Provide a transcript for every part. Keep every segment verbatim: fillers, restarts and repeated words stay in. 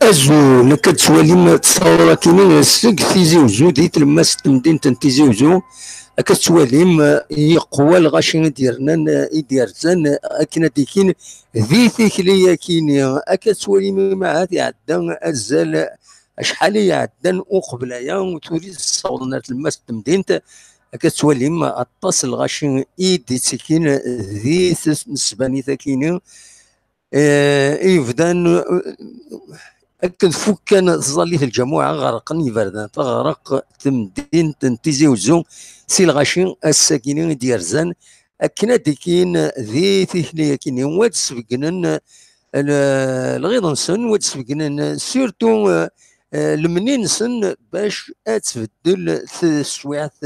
Azul, akka d-tettwalim ttawḍeɣ akini seg Tizi Uzzu, di tlemmast n temdint n Tizi Uzzu. Akka d-tettwalim, eh, yeqwa lɣaci i d-yernan, eh, i d-yerzan, eh, akken ad d-ikin di tikli akini. Akka d-tettwalim imahat iɛedda azal, acḥal i iɛeddan uqbel aya, ur turi ssawḍen ar tlemmast n temdint. Akka d-tettwalim aṭas n lɣaci i d-ittikin di tesbanit akini. Eh, yebdan, eh, akken fukkan tẓallit n lǧamuɛa, ɣerqen yiberdan, teɣreq temdint n Tizi Uzzu si lɣaci ass-agini i d-yerzan, akken ad d-ikin di tikli-akini, wa d-sbeggnen, eh, l-, lɣiḍ-nsen, wa d-sbeggnen, surtout, eh, eh, lemni-nsen bac ad tbeddel teswiɛt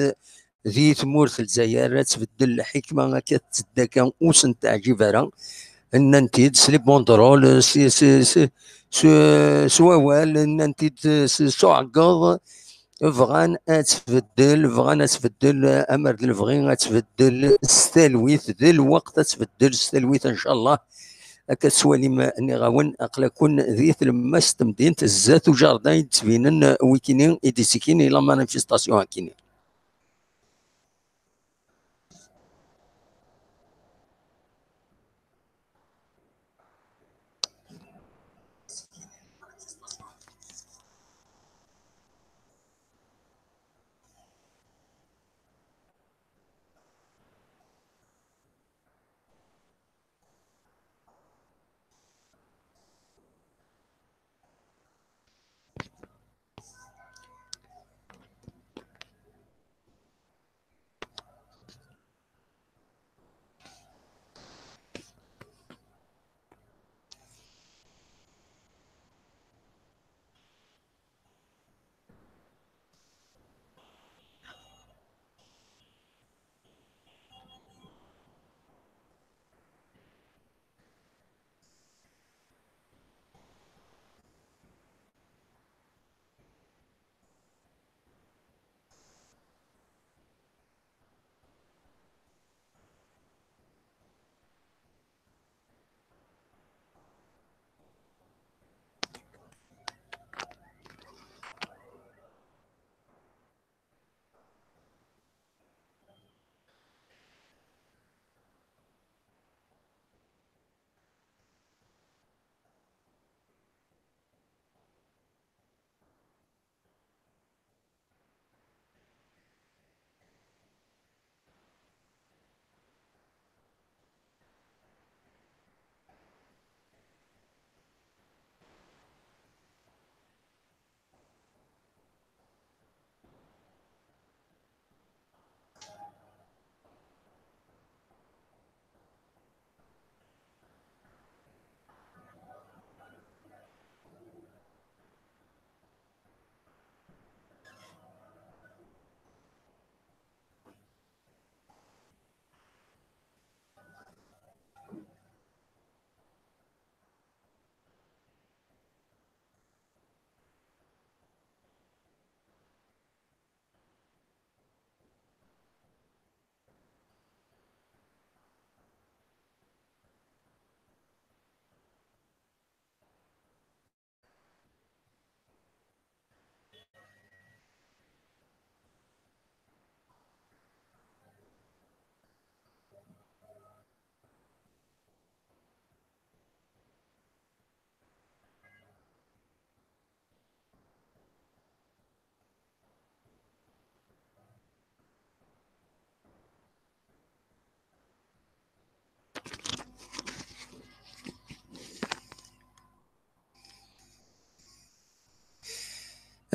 di tmurt n Lezzayer, ad tbeddel lḥikma akka tedda kan, ur sen-teɛǧib ara. Nnan-t-id s les banderoles, s, s, s, s, s wawal, nnan-t-id s, s uɛeggeḍ. Bɣan ad tbeddel, bɣan ad tbeddel, amer d lebɣi ad tbeddel s talwit, d lweqt ad tbeddel s talwit, ncallah. Akka tettwalim, nniɣ-awen, aql-aken di tlemmast n temdint, zdat uǧarda i d-ttbinen wikini i d-ittikin i la manifestation akini.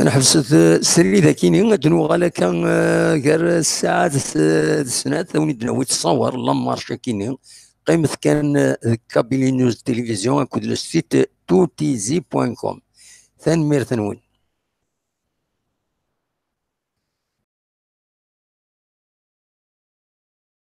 Neḥbes-it srid akini, ad nuɣal akka, eh, gar ssaɛa d, d snat, ad wen-id-nawi ttṣawar, la marche akini. Qqimet kan, eh, deg Kabylie News Télévision akked le site toutizi point com. Tanemmirt-nwen.